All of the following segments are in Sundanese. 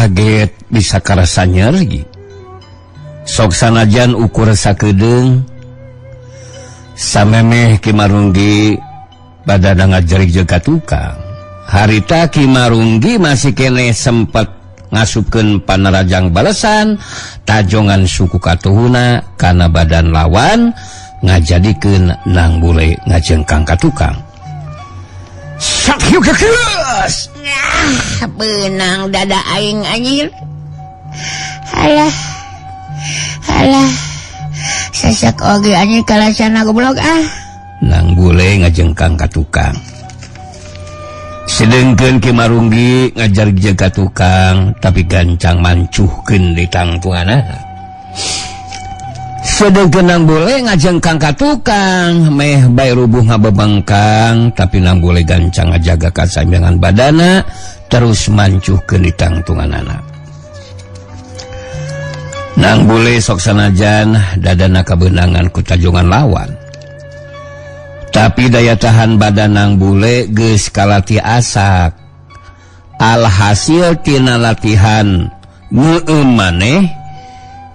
Kaget bisa karasa nyeri. Sok sanajan ukur sakedeung samemeh Ki Marunggi badana ngajerig jeung ka tukang. Harita Ki Marunggi masih keneh sempet ngasupkeun panarajang balesan tajongan suku katuhuna kana badan lawan ngajadikeun Nang Bule ngajengkang ka tukang. Sakyukeus! Nah, beunang dada aing anjir. Alah. Alah. Sesek oge anjir kalasana goblok ah. Nang Bule ngajengkang ka tukang. Sedengkeun Ki Marunggi ngajar jeung ka tukang tapi gancang mancuhkeun di tangtunganana. Sedengkeun Nang Bule ngajengkang ka tukang meh bae rubuh ngabebengkang tapi Nang Bule gancang ngajaga kasaimbangan badana terus mancuhkeun di tangtunganana. Nang Bule sok sanajan dadana kabeunangan ku tajongan lawan. Tapi daya tahan badan Nang Bule geus kalati asak. Alhasil tina latihan ngeueum maneh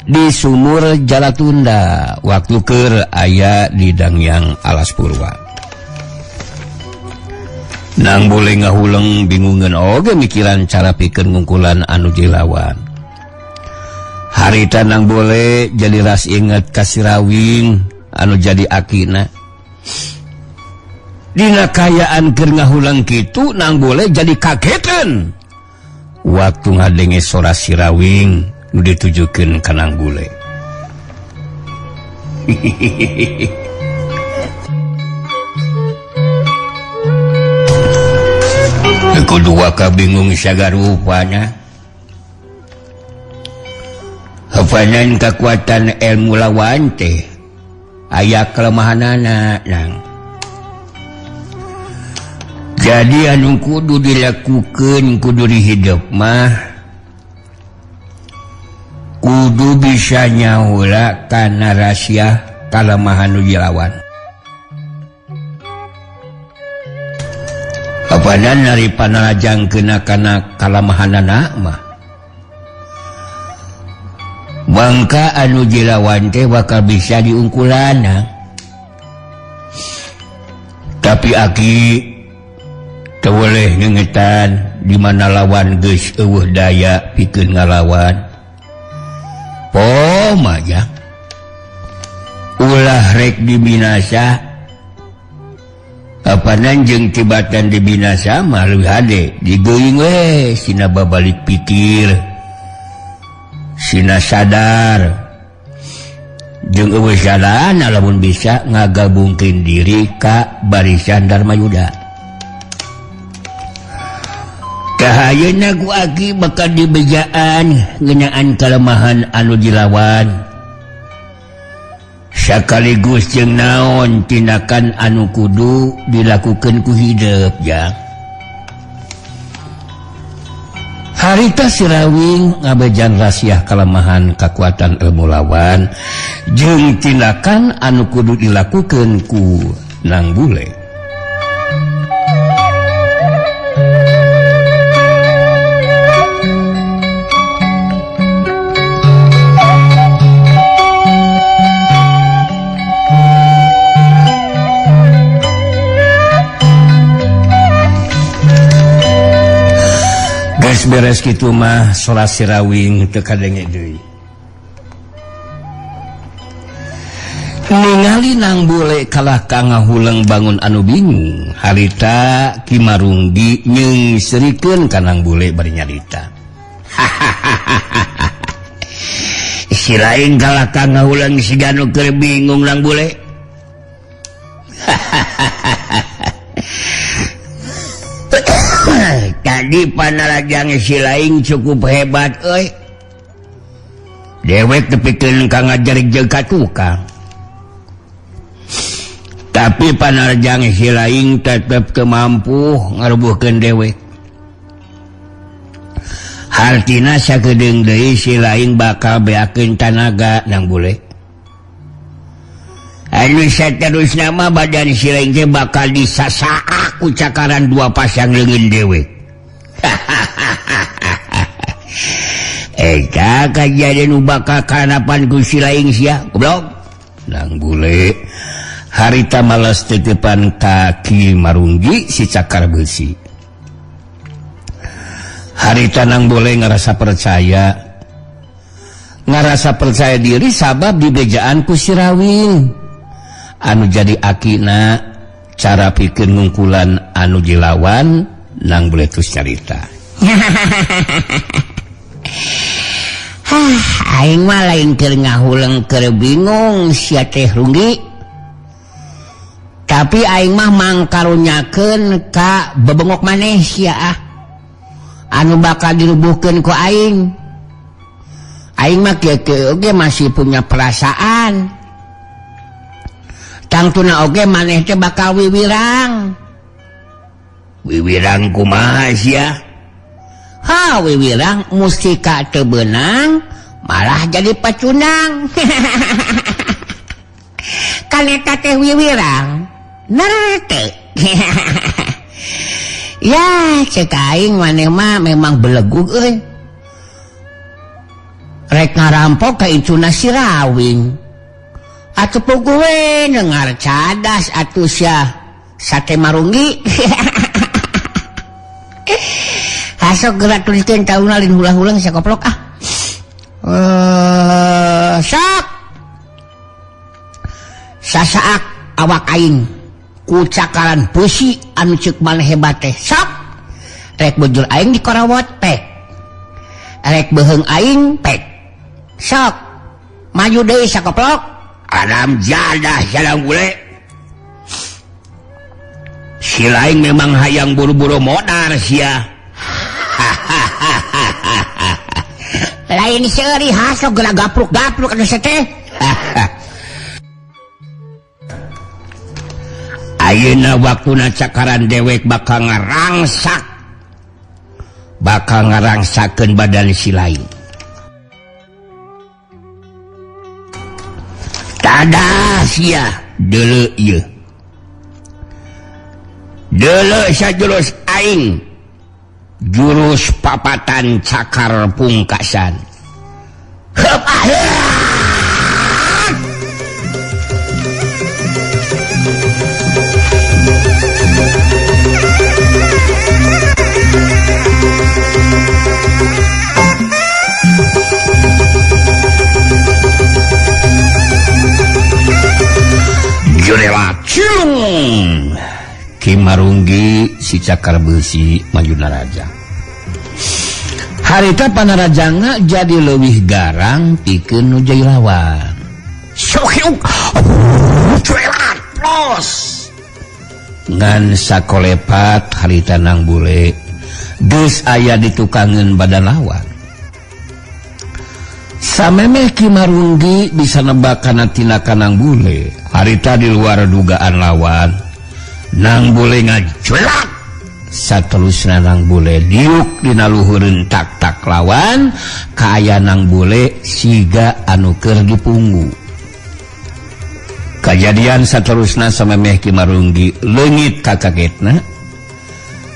di sumur Jalatunda waktu keur aya di Dangyang Alas Purwa. Nang Bule ngahuleng bingungeun oge mikiran cara pikeun ngungkulan anu dilawan. Harita Nang Bule jadi ras inget ka Sirawing anu jadi akina. Dina kayaan keur ngahulang kitu Nang Bule jadi kagetan waktu ngadenge sora Sirawing nu ditujukeun ka Nang Bule. Kudu waka bingung sagarupana. Hafanan kekuatan ilmu lawan teh aya kelemahanana Nang. Jadi anu kudu dilakukan kudu dihidup mah kudu bisa nyaula kana rahasia kalemahan nu dilawan. Apanan nari panarajang kena kana kalemahanana mah mangka anu dilawan teh bakal bisa diungkulana. Tapi aki teu boleh ngengetan di mana lawan geus eueuh daya pikeun ngalawan. Poma ja. Ulah rek dibinasa. Apanan jeung tibatan dibinasa mah leuwih hade digeuing we sina babalik pikir. Sina sadar. Jeung eueuh sadana lamun bisa ngagabungkeun diri ka barisan Darmayuda. Kahayeuna ku aki bakal dibejaan ngeunaan kalemahan anu dilawan. Sakaligus jeung naon tindakan anu kudu dilakukeun ku hidup ja. Harita Sirawing ngabejan rahasia kalemahan kakuatan ilmu lawan jeung tindakan anu kudu dilakukeun ku Nang Bule. Geus beres kitu mah sora Sirawing teu kadenge deui. Ningali Nang Bule kalah ka ngahuleng bangun anu bingung, harita Ki Marunggi nyeungseurikeun ka Nang Bule bari nyarita. Si lain kalah ka ngahuleng siga nu keur bingung Nang Bule. Tadi panarajang si lain cukup hebat euy. Dewek tepikeun ka ngajarik jeung ka tukang. Tapi panarajang si lain tetep teu mampu ngarubuhkeun dewek. Hartina sakedeung deui si lain bakal beakeun tanaga Nang Bule. Anu saterusna mah badan si lain teh bakal disasaak ku cakaran dua pasang leungeun dewek. Eta kajadian nu bakal kanapan ku si laing sia goblok. Nang bule harita malas titipan ka Ki Marunggi si cakar besi. Harita nang bule ngerasa percaya, ngerasa percaya diri sabab dibejaan ku si Rawing anu jadi akina cara pikir ngungkulan anu dilawan nang bule terus carita. Hah, aing mah lain keur ngahuleng keur bingung sia teh Runggi. Tapi aing mah mangkarunyakeun ka bebengok maneh sia ah. Anu bakal dirubuhkeun ku aing. Aing mah kieu-kieu oge masih punya perasaan. Tangtuna oge maneh teh bakal wiwirang. Wiwirang kumaha sia? Ha, wiwirang mustika teu beunang malah jadi pacundang. Kan eta teh wiwirang. Nerte. Ya, cek aing maneh mah memang belegug euy. Rek ngarampok ka incuna si Rawing. Atuh puguh we dengar cadas atuh sia sate Marunggi. Hasok gerak tuliskeun tauna lain hulang-hulang sia koplok ah. Sok. Sasaak awak aing ku cakaran besi anu ceuk maneh hebat teh. Sok. Rek bujur aing dikorawot pek. Rek beuheung aing pek. Sok. Maju deui sakoplok. Alam jadah jalan bule. Si lain memang hayang buru-buru modar sia. Lain seuri hasok geura gapruk-gapruk anu teh. Ayeuna waktuna cakaran dewek bakal ngarangsak. Bakal ngarangsakeun badan si lain. Tadah sia deuleu ieu. Deuleu sajurus aing. Jurus papatan cakar pungkasan. Heup ah. Jurela ciung. Ki Marunggi si cakar besi maju naraja. Harita panarajanga jadi leuwih garang pikeun nu jadi lawan. Sok hiuk. Jurela los. Ngan sakolepat harita nang bule geus aya di tukangeun badan lawan. Samemeh Ki Marunggi bisa nebak kana tindakan nang bule. Harita di luar dugaan lawan. Nang bule ngajlak. Saterusna nang bule diuk dina luhureun tak-tak lawan kaaya nang bule siga anu keur dipunggu. Kajadian saterusna samemeh Ki Marunggi leungit kakagetna.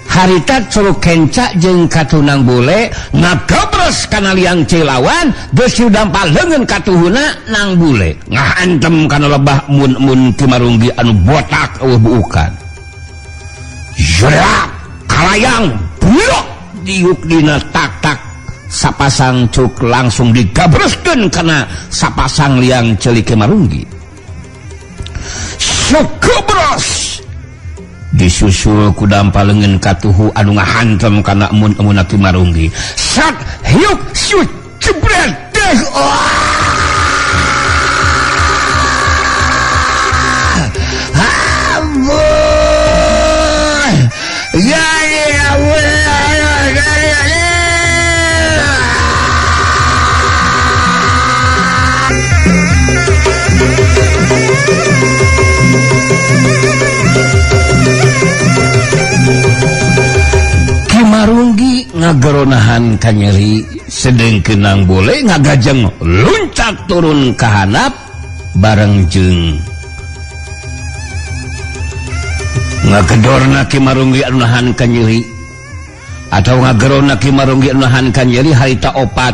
Harita curug kenca jeung katunang bule ngagabres kana liang celawan geus dampal leungeun katuhuna nang bule ngahantem kana lebah mun-mun Ki Marunggi anu botak eueuh buukan. Jerak kalayang blok diuk dina tak-tak sapasang cuk langsung digabreskeun kana sapasang liang ceuli Ki Marunggi. Sukebros disusul ku dampal leungeun katuhu anu ngahantem kana emun-emun Ki Marunggi. Sat hiuk siut jebret deh. Ampun. Ya Ki Marunggi ngageronahan kanyeri sedengkeun nang bule ngagajeng luncat turun ka handap bareng jeung ngagedorna Ki Marunggi anu nahan kanyeri atau ngagerona Ki Marunggi anu nahan kanyeri harita opat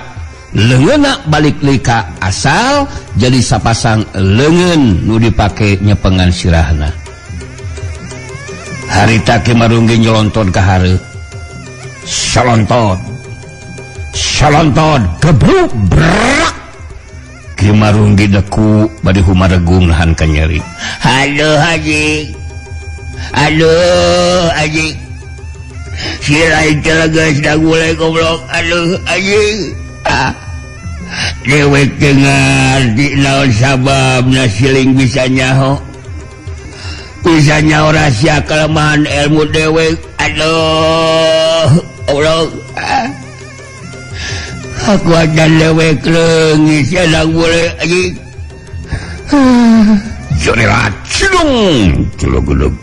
Leungeunna balik deui ka asal jadi sapasang leungeun nu dipake nyepengan sirahna. Harita Ki Marunggi nyelonton ka hareup. Salonton. Salonton gebruk brak. Ki Marunggi deku bari humaregung nahan kanyeri. Aduh haji. Aduh haji. Sirah celeges dah gulai goblok. Aduh haji. Ah. Dewek teu ngarti naon sababna siling bisa nyaho. Bisa nyaho rahasia kelemahan ilmu dewek. Aduh Allah. Ah. Aku ajan dewek leungit sedang boleh anjing. Jorilat cidung cilogedeg.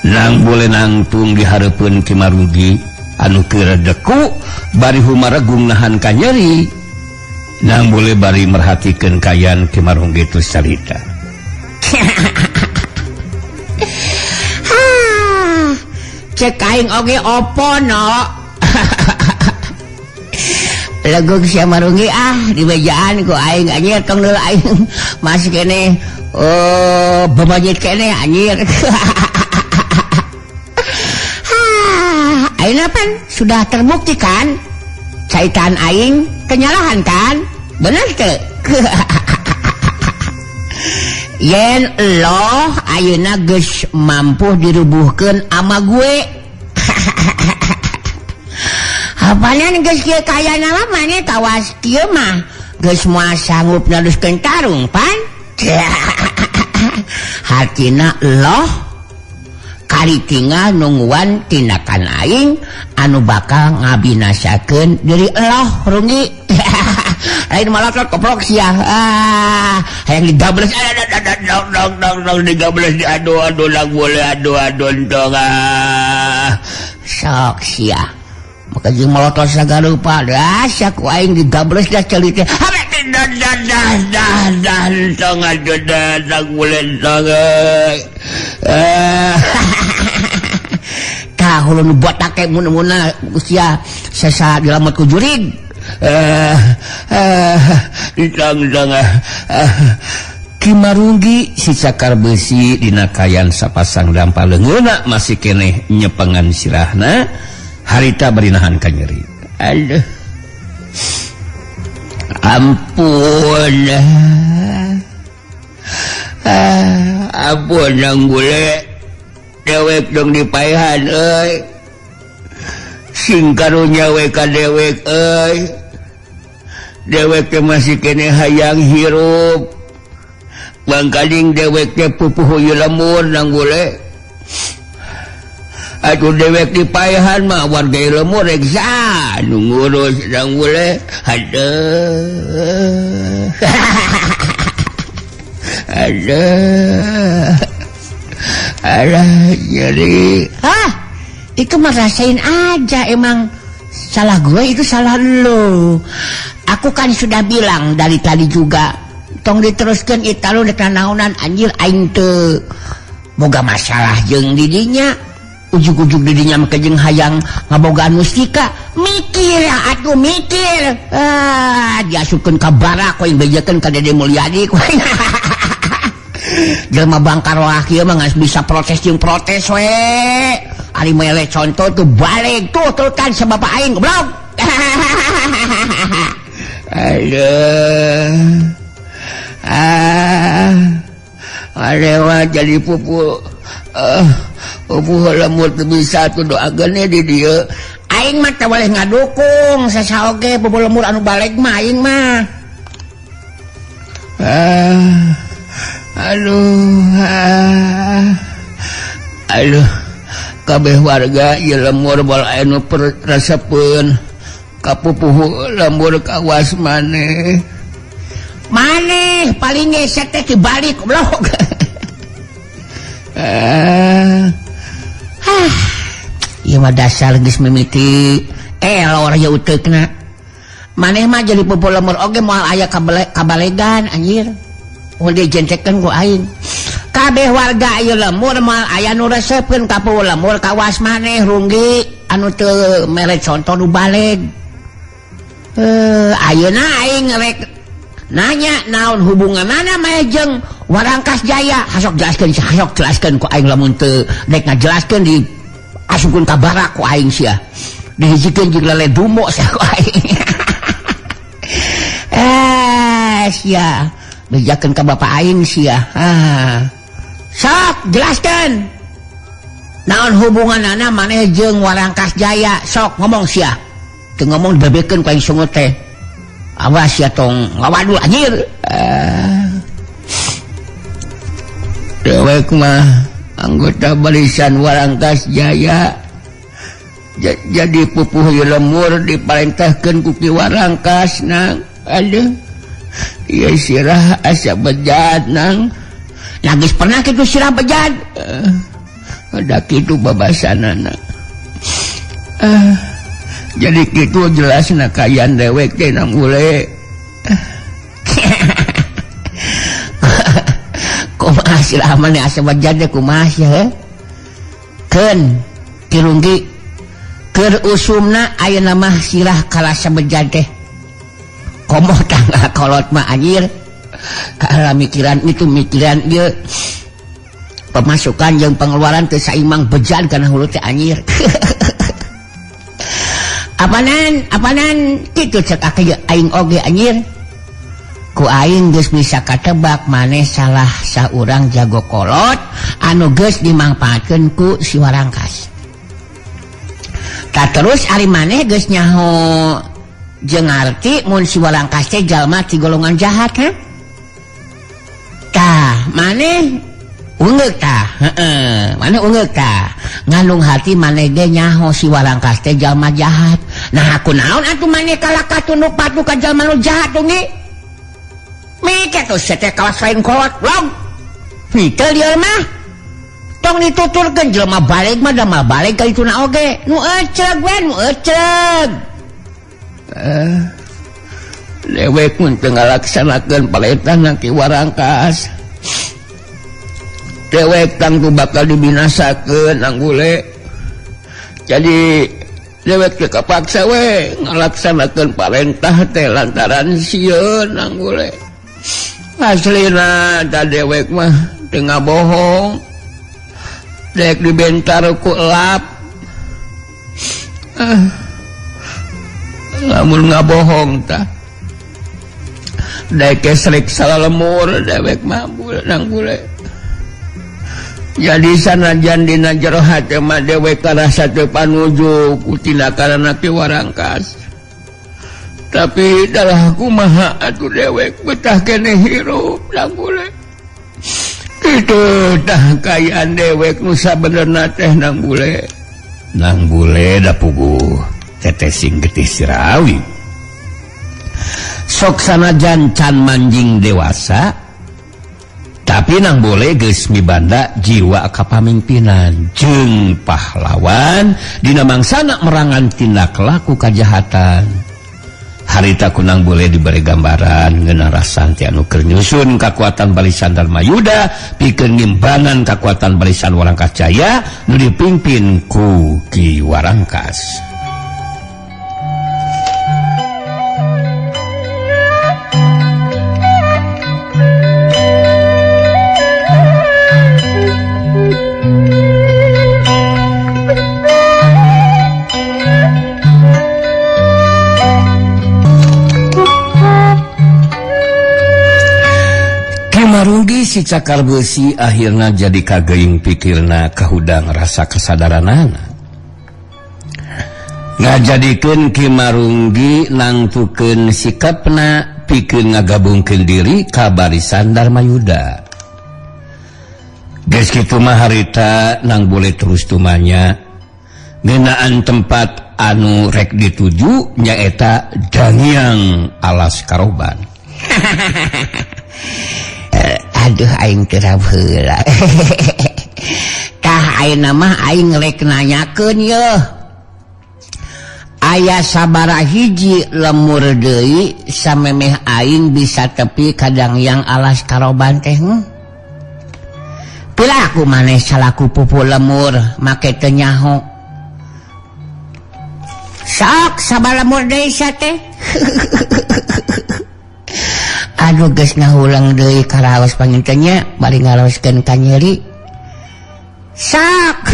Nang boleh nangtung dihareupeun Ki Marunggi anu keur deku bari humaregung nahan kanyeri. Nang boleh bari merhatikeun kayan Ki Marunggi teu carita. Cek aing oge opo no. Legug sia Marunggi ah dibejaan ku aing anjir tong deuleu aing masih keneh oh babajit keneh anjir. Ayeuna pan sudah terbukti kan caitan aing kenyalahan kan bener teu? Yen loh ayeuna geus mampu dirubuhkeun ama gue. Apanan geus kieu kayana mah maneh kawas kieu mah geus moal sanggup neruskeun tarung pan. Hartina loh kari tinggal nungguan tindakan aing anu bakal ngabinasakeun diri eloh runggi. Lain malah koplok sia. Ah, hayang digables dong dong dong dong digables di aduh aduh lang boleh aduh aduh entong ah. Sok sia. Maka jeung molotot sagarupa dah sia ku aing digables dah ceuli teh. Habe dah dah dah dah dah entong aduh dah lang boleh entong. Tah hulun botak ke mun-munna sia sesa dilamot ku jurig. Ki Marunggi si cakar besi dina kayan sapasang dampa leungeunna masih keneh nyepengan sirahna harita bari nahan kanyeri. Aduh. Ampun. Ampun nang bule. Dewek dong dipaehan euy. Sing karunya we ka dewek euy. Dewek teh masih keneh hayang hirup. Bangkaling dewek teh pupuh ieu lembur nang bule. Atuh dewek dipaehan mah warga lembur rek saha nu ngurus nang bule. Aduh. Aduh. Alah nyeri. Hah? Itu mah rasain aja emang salah gue itu salah lo. Aku kan sudah bilang dari tadi juga tong diteruskan eta lu dek naonan anjir aing teu boga masalah jeung didinya. Ujug-ujug didinya mah jeung hayang ngabogaan mustika. Mikir atuh mikir. Ah, diasupkeun ka barak ku aing bejekeun ka Dede Mulyadi ku aing. Jelema bangkar wah kieu mah geus bisa protes jeung protes we. Ari mele contoh tuh balik tuh turutan sabapa aing goblok. Aduh. Ah. Arewa jadi pupu. Pupu lemur teu bisa tuh doakeun di dieu. Aing mah teu boleh ngadukung saha oge pupu lemur anu baleg mah aing mah. Ah. Aduh. Ah. Aduh. Kabeh warga ieu lemur bal anu resepeun ka pupuhu lembur kawas maneh. Maneh paling gesek teh dibalik goblok. Ah. Hah. Ieu mah dasar geus mimiti elor ieu uteukna. Maneh mah jadi pupuh lemur oge moal aya kabalegan anjir. Udah dijentekeun ku aing. Kabeh warga ieu lemur moal aya nu resepeun ka pupuh lemur kawas maneh runggi anu teu mere contoh nu baleg. Ayeuna aing rek nanya naon hubunganana mah jeung Warangkas Jaya. Hasok jelaskeun ku aing lamun teu rek ngajelaskeun di asupkeun ka barak ku aing sia. Dihijikeun jeung lele dumo sia ku aing. Sia bejakeun ka bapak aing sia. Sok jelaskeun. Naon hubunganana maneh jeung Warangkas Jaya? Sok ngomong sia. Teu ngomong dibebekeun ku aing sungut teh. Awas sia tong ngawadul anjir. Dewek mah anggota barisan Warangkas Jaya. Jadi pupuh lemur diparentahkeun ku Ki Warangkas nang. Aduh. Ieu sirah asa bejat nang. Nah geus pernah kitu sirah bejat. Ada kitu babasanana. Jadi kitu jelasna kayan dewek teh nang ule. Kumaha sirah maneh asa bejat teh kumaha sia? Keun Kirunggi keur usumna ayeuna mah sirah kalasa bejat teh. Komo tangga kolot mah anjir. Kalah mikiran itu mikiran ieu. Pemasukan jeung pengeluaran teu saimang bejan kana hulu teh anjir. Apanan kitu cek aing oge anjir. Ku aing geus bisa katebak maneh salah saurang jago kolot anu geus dimangpaatkeun ku si Warangkas. Tah terus ari maneh geus nyaho jeung ngarti mun si Warangkas teh jalma ti golongan jahat ha? Tah maneh ungeuk tah, heeh, maneh ungeuk tah. Ngandung hati maneh ge nyaho si Warangkas teh jalma jahat. Nah kunaon atuh maneh kalah katunduk patuh ka jalma nu jahat tunggi? Mikir tuh sia teh kawas lain kolot, long. Henteu lieur mah. Tong dituturkeun jelema balik mah da mah balik ka dituna oge. Nu eceg we, nu eceg. Dewek mun teu ngalaksanakeun parentah Ki Warangkas. Dewek tangtu bakal dibinasakeun nang bule. Jadi dewek teh kapaksa we ngalaksanakeun parentah teh lantaran sieun nang bule. Aslina ta dewek mah teu ngabohong. Dek dibentar ku elap. Lamun ngabohong tah. Dek kesrek salah lemur dewek mah nang bule. Jadi sanajan dina jero hate mah dewek karasa teu panuju ku tindakanana Ki Warangkas. Tapi dalah kumaha atuh dewek betah keneh hirup nang bule. Kitu tah kayaan dewek nu sabenerna teh nang bule. Nang bule da puguh teteh sing getih sirawi. Sok sanajan can manjing dewasa tapi nang boleh geus mibanda jiwa kapamimpinan jeung pahlawan dina mangsana merangan tindak laku kajahatan. Harita kunang boleh diberi gambaran ngeunah rasanti anu keur nyusun kakuatan barisan Darmayuda pikeun ngimbangan kakuatan barisan Warangkas Jaya nu dipimpin ku Ki Warangkas. Marunggi si cakar besi akhirna jadi kageuing pikirna kahudang rasa kesadaranana. Ngajadikeun Ki Marunggi nangtukeun sikapna pikeun ngagabungkeun diri ka barisan Darmayuda. Geus kitu mah harita nang boleh terus tumanya ngeunaan tempat anu rek dituju nyaeta Dangiang Alas Karoban. Aduh aing teu heula. Tah ayeuna mah aing rek nanyakeun yeuh. Aya sabaraha hiji lemur deui samemeh aing bisa tepi ka Dangiang Alas Karoban teh. Piraku maneh salaku pupu lemur make teu nyaho. Sok sabaraha lemur deui sia teh. Aduh, geus ngahulang deui karaos panginten nya, bari ngaraoskeun ka nyeri. Sak.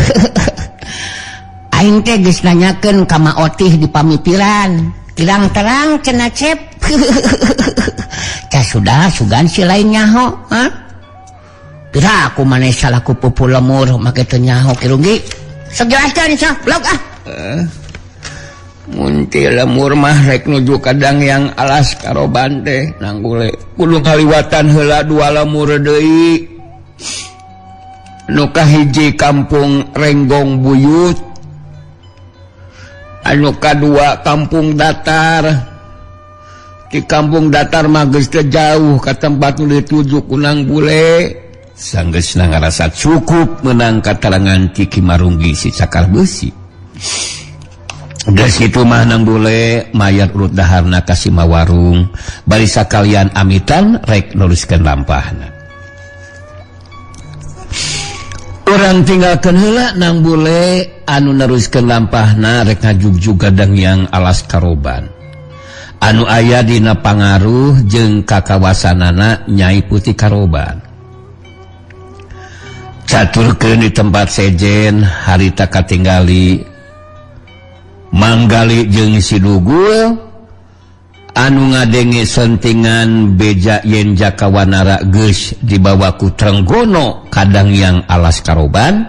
Aing teh geus nanyakeun ka Ma Otih di pamipiran. Terang-terang cenah, Cep. Cah sudah sugan si lain nyaho, ha? Pira aku maneh salaku pupu lemur make teu nyaho Ki Runggi. Sok jelaskeun, sok blog ah. Mun ti lemur mah rek nuju ka Danghyang Alas Karoban teh, Nang Bule, kudu kaliwatan heula dua lemur deui. Nu kahiji Kampung Renggong Buyut, anu kadua Kampung Datar. Di Kampung Datar mah geus teu jauh ka tempat nu dituju ku Nang Bule. Sanggeusna ngarasa cukup menang katarangan ti Ki Marunggi si Cakar Besi. Geus kitu mah Nang Bule mayar urut daharna ka si Mawarung, bari sakalian amitan rek neruskeun lampahna. Urang tinggalkeun heula Nang Bule anu neruskeun lampahna rek ngajugjug ka Danghyang Alas Karoban anu aya dina pangaruh jeung kakawasanana Nyai Putih Karoban. Caturkeun di tempat sejen, harita katinggali Manggali jeung si Dugul anu ngadenge sentingan beja yen Jaka Wanara geus dibawa ku Trenggono ka Danghyang Alas Karoban.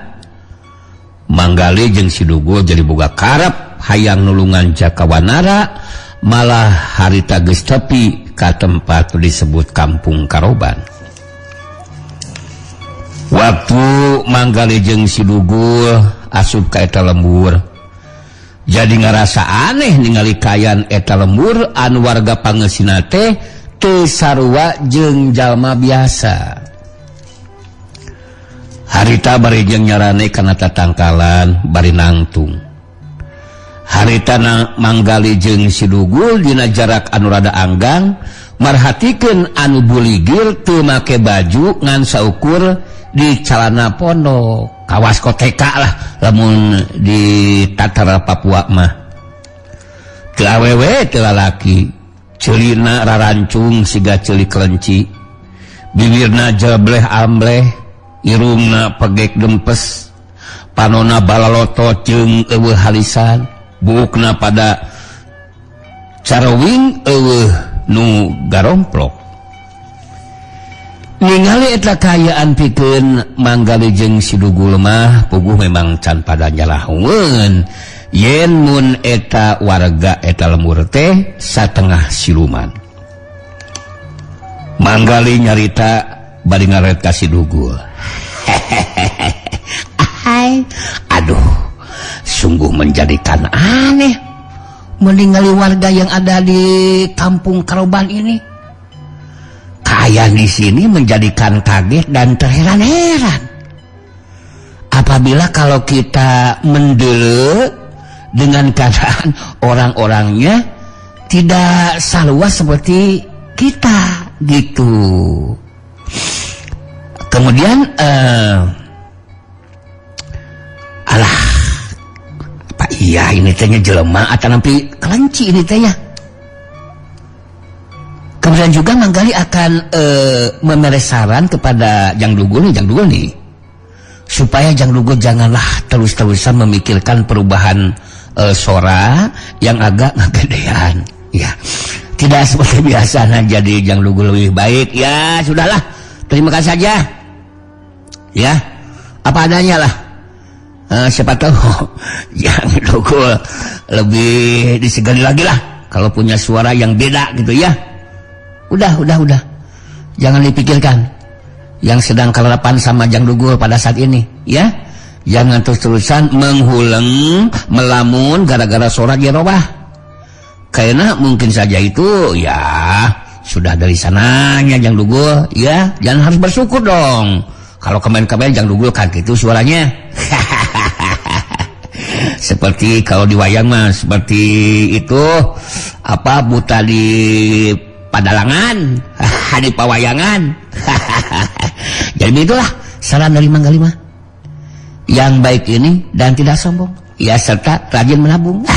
Manggali jeung si Dugul jadi boga karep hayang nulungan Jaka Wanara, malah harita geus tepi ka tempat disebut Kampung Karoban. Waktu Manggali jeung si Dugul asup ka eta lembur, jadi ngerasa aneh ningali kayan eta lembur anu warga pangeusina teh teu sarua jeung jalma biasa. Harita bari jeung nyarane kana tatangkalan bari nangtung. Harita na Manggali jeung si Dugul dina jarak anu rada anggang marhatikeun anu buligir teu make baju ngan saukur di calana pondok, kawas koteka lah lamun di Tatara Papua mah. Teu awewe teu lalaki, ceulina rarancung siga ceuli kelenci, bibirna jebleh ambleh, irungna pegek dempes, panona balaloto jeung eueuh halisan, buukna pada carawing eueuh nu garomplok. Ningali eta kaayaan, pikeun Manggali jeung si Dugul mah puguh memang can pada nyalahueun yen mun eta warga eta lembur teh satengah siluman. Manggali nyarita bari ngaret ka si Dugul. Hai, aduh, sungguh menjadikan aneh meninggali warga yang ada di Kampung Karoban ini. Kaayaan di sini menjadikan kaget dan terheran-heran. Apabila kalau kita mendele dengan keadaan orang-orangnya tidak sarua seperti kita gitu. Kemudian alah, apa iya ini tehnya jelema atau nanti kelenci ini tehnya. Kemudian juga Manggali akan memberi saran kepada Jang Dugul nih, Jang Dugul nih, supaya Jang Dugul janganlah terus-terusan memikirkan perubahan sora yang agak ngegedean. Ya, tidak seperti biasa. Nah, jadi Jang Dugul lebih baik ya sudahlah, terima kasih saja. Ya, apa adanya lah. Siapa tahu Jang Dugul lebih disegani lagi lah kalau punya suara yang beda gitu ya. Udah, udah, udah. Jangan dipikirkan yang sedang kelelapan sama Jang Dugul pada saat ini, ya. Jangan terus-terusan menghuleng, melamun gara-gara suara jerobah. Karena mungkin saja itu ya sudah dari sananya Jang Dugul, ya. Jangan, harus bersyukur dong. Kalau kemarin-kemarin Jang Dugul kan gitu suaranya. Seperti kalau di wayang mah seperti itu apa, buta di padalangan, di pawayangan. Jadi itulah saran dari Manggali mah. Yang baik ini dan tidak sombong. Ya, serta rajin menabung.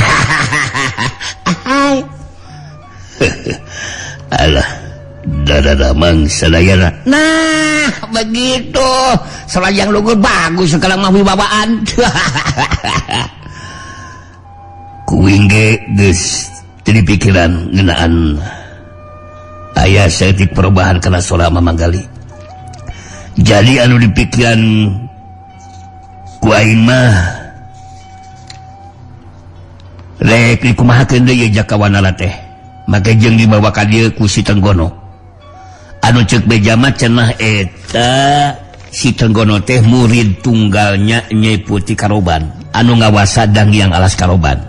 Hai. Alah, dadadamang sadayana. Nah, begitu. Selajang lugur bagus sekarang mah wibawaan. Kuing ge geus teu pikiran ngeunaan aya saeutik perubahan kana sora Mamanggali. Jadi anu dipikiran ku aing mah rek dikumahakeun deui Jakawanara teh. Make jeung dibawa ka dieu ku si Tenggono. Anu ceuk beja mah cenah eta si Tenggono teh murid tunggalnya Nyai Putih Karoban anu ngawasa Danghyang Alas Karoban.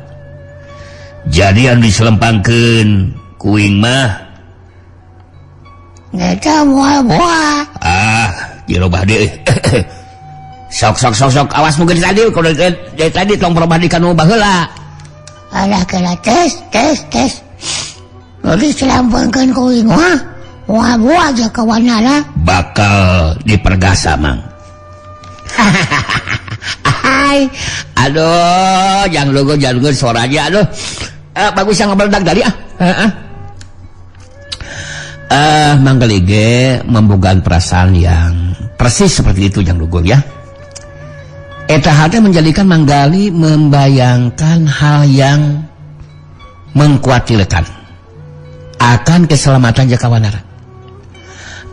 Jadi anu diselempangkeun kuing mah Eta moal moal. Ah, dirobah deui. Sok sok sok sok awas mungkin tadi kalau dari tadi tong berubah di kanu baheula. Alah kela tes tes tes. Lalu diselampangkeun kuing mah moal moal Jakawanara. Bakal dipergasa mang. Hai. Aduh, jangan lugu jangan lugu suaranya aduh. Bagus yang ngebeledak tadi ah. Heeh. Manggali ge membogaan perasaan yang persis seperti itu Jang Dugul ya. Eta hal teh menjadikan Manggali membayangkan hal yang mengkhawatirkan akan keselamatan Jakawanara.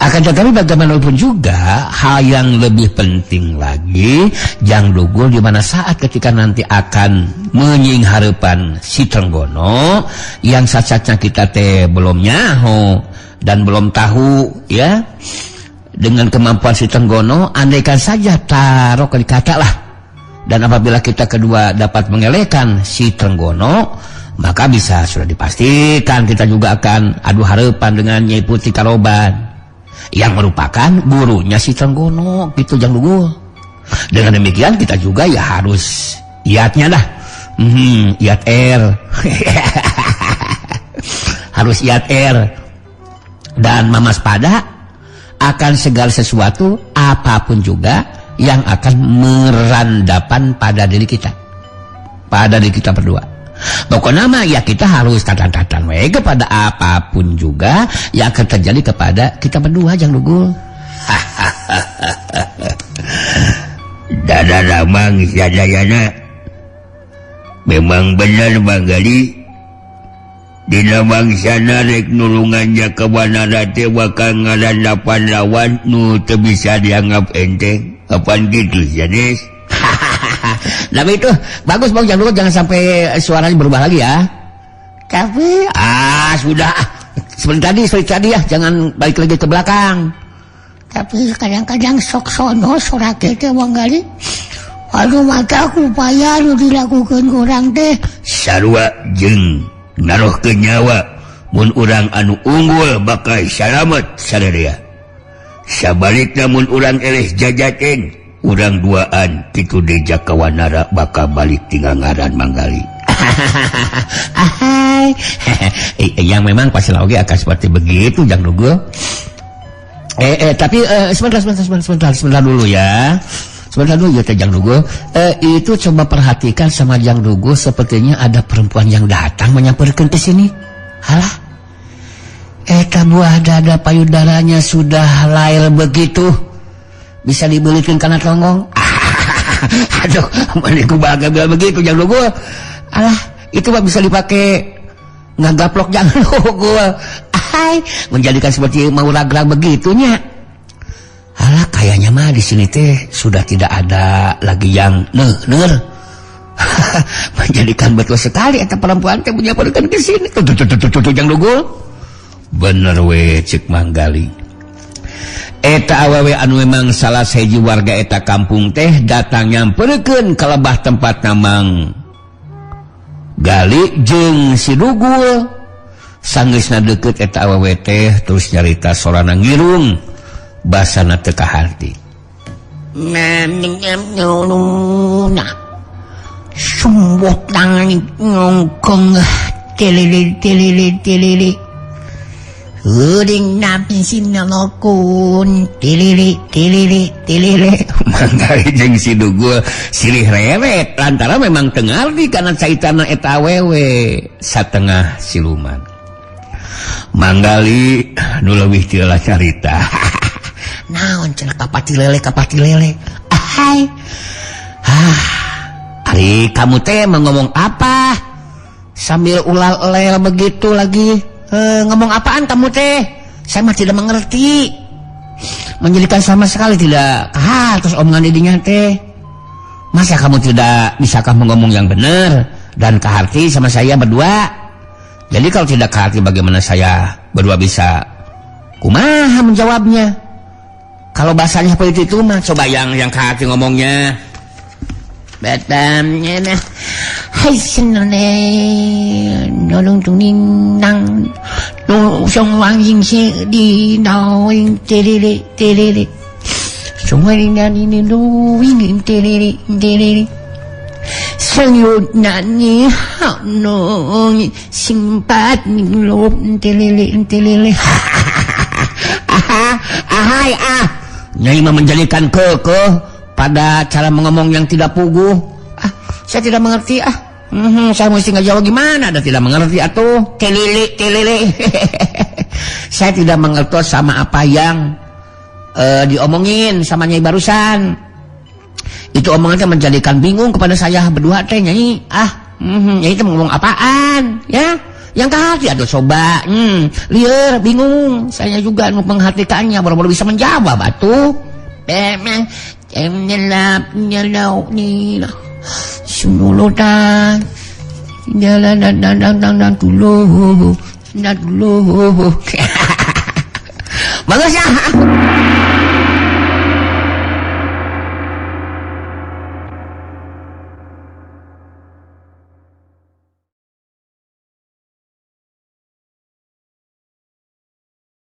Akan tetapi bagaimanapun juga hal yang lebih penting lagi Jang Dugul di mana saat ketika nanti akan menyingharepan si Trenggono yang saat-saatnya kita teh belum nyaho dan belum tahu ya dengan kemampuan si Trenggono, andaikan saja taruh kata lah, dan apabila kita kedua dapat mengelehkan si Trenggono, maka bisa sudah dipastikan kita juga akan adu harapan dengan Nyai Putih Karoban yang merupakan gurunya si Trenggono gitu Jang Dugul. Dengan demikian kita juga ya harus iatnya dah. Iat R. Harus iat R dan mamas pada akan segala sesuatu apapun juga yang akan merandapan pada diri kita, pada diri kita berdua. Pokoknya mah ya kita harus tatan-tatan we kepada apapun juga yang akan terjadi kepada kita berdua Jang Dugul. Dada ramang sadayana memang benar Manggali. Dina bangsana rek nulungan Jakawanara teh bakal ngarandapan lawan nu teu bisa dianggap enteng. Apaan gitu Janis? Tapi itu bagus Bang Jang Dugul, jangan sampai suaranya berubah lagi ya. Tapi sudah seperti tadi ya, jangan balik lagi ke belakang. Tapi kadang-kadang sok sono suara teh Manggali. Aduh mata aku upaya nu dilakukan kurang teh. Sarua jeung naruh ke nyawa mun urang anu unggul bakal salamet sadaya. Sabalikna mun urang eleh jajaten, urang duaan kitu deui Jakawanara bakal balik tinggal ngaran Manggali. Ahai. Yang memang pasti lagi akan seperti begitu Jang Dugul. Tapi sebentar dulu ya. Sebentar dulu ya Teh Jang Dugul. Itu coba perhatikan sama Jang Dugul, sepertinya ada perempuan yang datang menyamperkan ke sini. Halah. Eta buah dada payudaranya sudah lahir begitu. Bisa dibelikan karena tonggong. Aduh, meniku bahagia begitu Jang Dugul. Alah, itu mah bisa dipakai ngagaplok Jang Dugul. Hai, menjadikan seperti mau ragrag begitunya. Alah, kayaknya mah di sini teh sudah tidak ada lagi yang ner. Menjadikan betul sekali eta perempuan teh punya perempuan ke sini. Tuh tuh tuh tuh, tuh Jang Dugul. Bener we cek Manggali. Eta awewe anu memang salah sahiji warga eta kampung teh datang nyamperkeun ka lebah tempat Mang Gali jeung si Dugul. Sanggeusna deukeut eta awewe teh terus nyarita sorana ngirung basana teu kaharti. Sumbuh tangan ngongkong tilili tilili tilili. Uring napi sinalokun tilili tilili tilili. Manggali jeung si Dugul silih reret lantaran memang teu ngarti kana caitana eta awewe satengah siluman. Manggali nu leuwih ti carita. Naon cenah kapati lele, kapati lele? Ahai. Ah, ari kamu teh mau ngomong apa? Sambil ulal lel begitu lagi. Ngomong apaan kamu teh? Saya mah tidak mengerti. Menjadikan sama sekali tidak ah, terus omongan didinya teh. Masa kamu tidak bisakah ngomong yang benar dan kaharti sama saya berdua? Jadi kalau tidak kaharti, bagaimana saya berdua bisa kumaha menjawabnya? Kalau bahasanya seperti itu mah, coba yang kaharti ngomongnya. Batamnya nah. Hai senone nolong tung nang nong song wang ying xie di nao ying te le le te le le song wang ying na ni ni lu ying te le le te le le 生有男女好浓，心八明龙te le le te le le. Ah, ahai ah. Nyai mah menjadikan kekeh pada cara mengomong yang tidak puguh. Ah, saya tidak mengerti ah. Saya mesti ngejawab gimana? Ada tidak mengerti atuh. Kelele kelele. Saya tidak mengerti sama apa yang diomongin sama Nyai barusan. Itu omongan teh menjadikan bingung kepada saya berdua teh, Nyai. Ah, Nyai itu ngomong apaan? Ya, yang ke hati aduh coba. Liar, bingung. Saya juga mau menghatikannya baru-baru bisa menjawab atuh. Memang nyelap nyelau ni lah. Sumulutan jalan dan dan dan dan dan dulu dan dulu. Bagus ya.